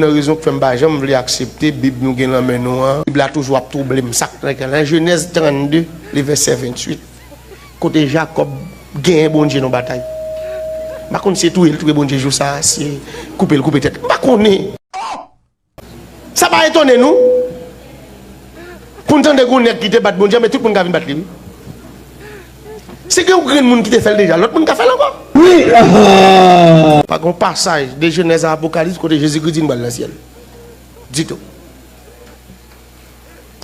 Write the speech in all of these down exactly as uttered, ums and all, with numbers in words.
Nan rezon k fè m pa janm vle aksepte Bib nou gen nan men nou an. Bib la toujou ap twouble m. Sa k nan Jenèz trannde, le vèsè venntuit, kote Jakòb genyen Bondye nan batay. M pa konn si se touye l touye Bondye jou sa a, si se koupe l koupe tèt. M pa konnen. Sa pa etone nou? Pou n tande gon nèg ki te bat Bondye, men tout moun ka vin bat li, wi. Si gen yon grenn moun ki te fè l deja, lòt moun ka fè l ankò. Wi, aha. Pa gen yon pasaj de Jenèz a Apokalips kote Jezikri di n pral nan syèl. Ditou.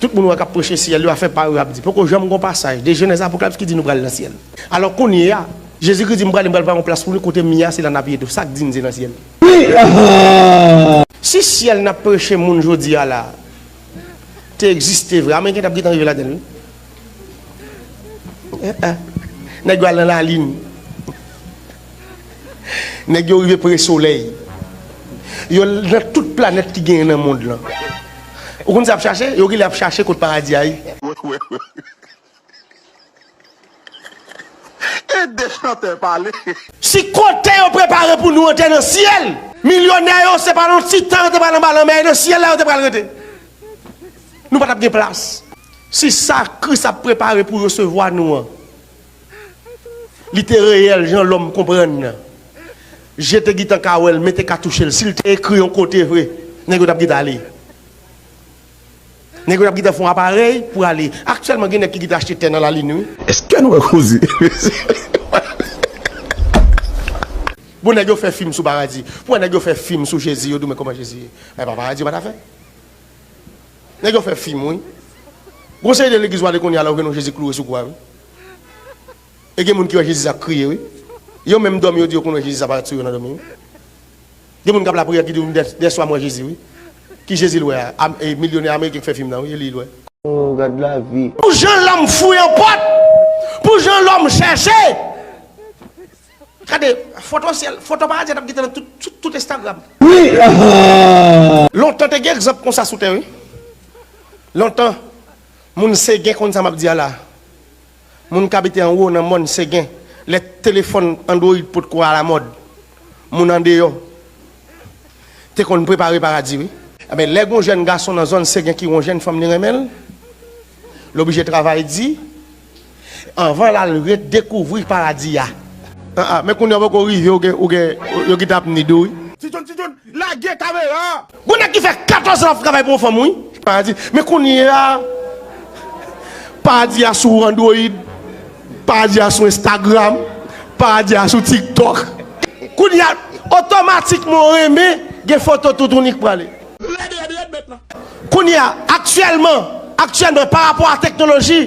Tout moun wè k ap preche syèl yo, afè pa yo y ap di. Poko janm gen yon pasaj de Jenèz a Apokalips ki di nou pral nan syèl. Alò kounye a, Jezikri di m prale, m pral pare yon plas pou nou, kote m ye a, se la n ap ye tou. Sa k di n se nan syèl? Wi, aha. Si syèl n ap preche moun jodi a la te egziste vre, Ameriken t ap gentan rive ladan l, wi. Eh, eh. Nèg yo al nan lalin. Nèg yo rive pre solèy. Yo nan tout planèt ki genyen nan mond lan. Ou konn sa y ap chache? Yo genlè ap chache kot paradi a ye. Ede chantè pale. Si kote yo prepare pou nou an te nan syèl, milyonè yo se pa nan ti tan yo te pral anba lanmè, e nan syèl la yo te pral rete. Nou pa t ap gen plas. Si sa Kris ap prepare pou resevwa nou an, li te reyèl jan lòm konprann nan, je te gentan ka wè l, men te ka touche l, si l te ekri yon kote vre, nèg yo t ap gentan ale. Nèg yo t ap gentan fè yon aparèy pou ale. Aktyèlman, gen nèg ki gentan achte tè nan lalin, wi. Èske nou wè koze? Bon, nèg yo fè fim sou paradi. Pou wè nèg yo fè fim sou Jezi, yo di w, men kòman Jezi ye? E pa paradi yo pa ta fè. Nèg yo fè fim, wi. Gon seri de legliz w ale kounye a la, ou gen non Jezi klouwe sou kwa, wi. E gen moun ki wè Jezi sa k kriye, wi. Yo menm dòmi, yo di yo konn wè Jezi sa parèt sou yo nan dòmi, wi. Gen moun k ap lapriyè ki di w, dè, dè swa m wè Jezi, wi. Ki Jezi l wè a? Am-, e, milyonè ameriken k fè fim nan, wi, e li l wè. Oh, gad lavi. Pou jan lòm fouye pòt, pou jan lòm chèche. Gade, foto syèl, foto paradi a t ap gentan nan tout, tout, tout Instagram. Wi, aha. Lontan te gen egzanp konsa sou tè, wi. Lontan, moun Segen konn sa m ap di a la. Moun k abite anwo nan mòn Segen, lè telefòn Android potko alamòd, moun andeyò te konn prepare paradi, wi. Enben, lè gon jèn gason nan zòn Segen ki wè yon jèn fanm li renmen l, l oblije travay di, anvan l al redekouvri paradi a. Ah, ah, men kounye a w poko rive, ou gen, ou gen, yo gentan ap nid ou, wi. Ti John, Ti John, lage kamera! Gon nèg ki fè katòz an ap travay pou yon fanm, wi. Paradi. Men kounye a, paradi a sou Android, paradi a sou Instagram, paradi a sou TikTok. Kounye a, otomatikman w renmen, gen foto toutouni k prale. Rèd, rèd, rèd, mèt la. Kounye a, aktyèlman, aktyèlman, pa rapò a teknoloji,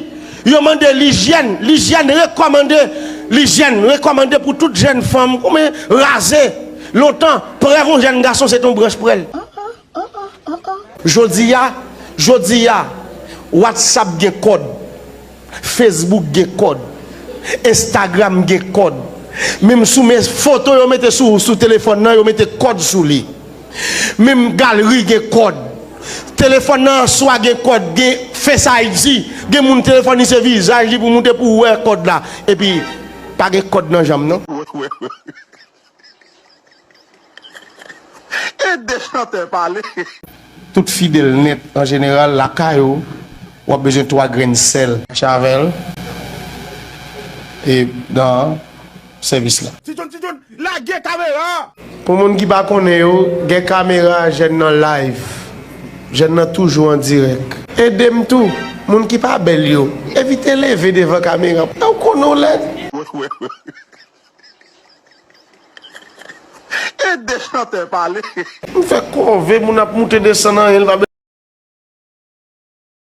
yo mande lijyèn, lijyèn rekòmande, lijyèn rekòmande pou tout jèn fanm, koumen raze. Lontan, prèv yon jèn gason se te yon branch prèl. Jodi a, jodi a, WhatsApp gen kòd, Facebook gen kòd, Instagram gen kòd. Menm sou men foto yo mete sou, sou telefòn nan, yo mete kòd sou li. Menm galri gen kòd. Telefòn nan an swa gen kòd, gen Face I D, gen moun telefòn li se vizaj li pou moute pou w wè kòd la. Epi, pa gen kòd nan janm, non. Ede chantè pale. Tout fidèl nèt an jeneral lakay ou, w ap bezwen twa grenn sèl. Chache avè l e nan sèvis la. Ti John, Ti John, lage kamera! Pou moun ki pa konnen yo, gen kamera jèn nan live. Jèn nan toujou an dirèk. Ede m tou, moun ki pa bèl yo, evite leve devan kamera. Ou konnen w lèd. Ede chantè pale. M fè kòve, moun ap moute desann anyen, l pa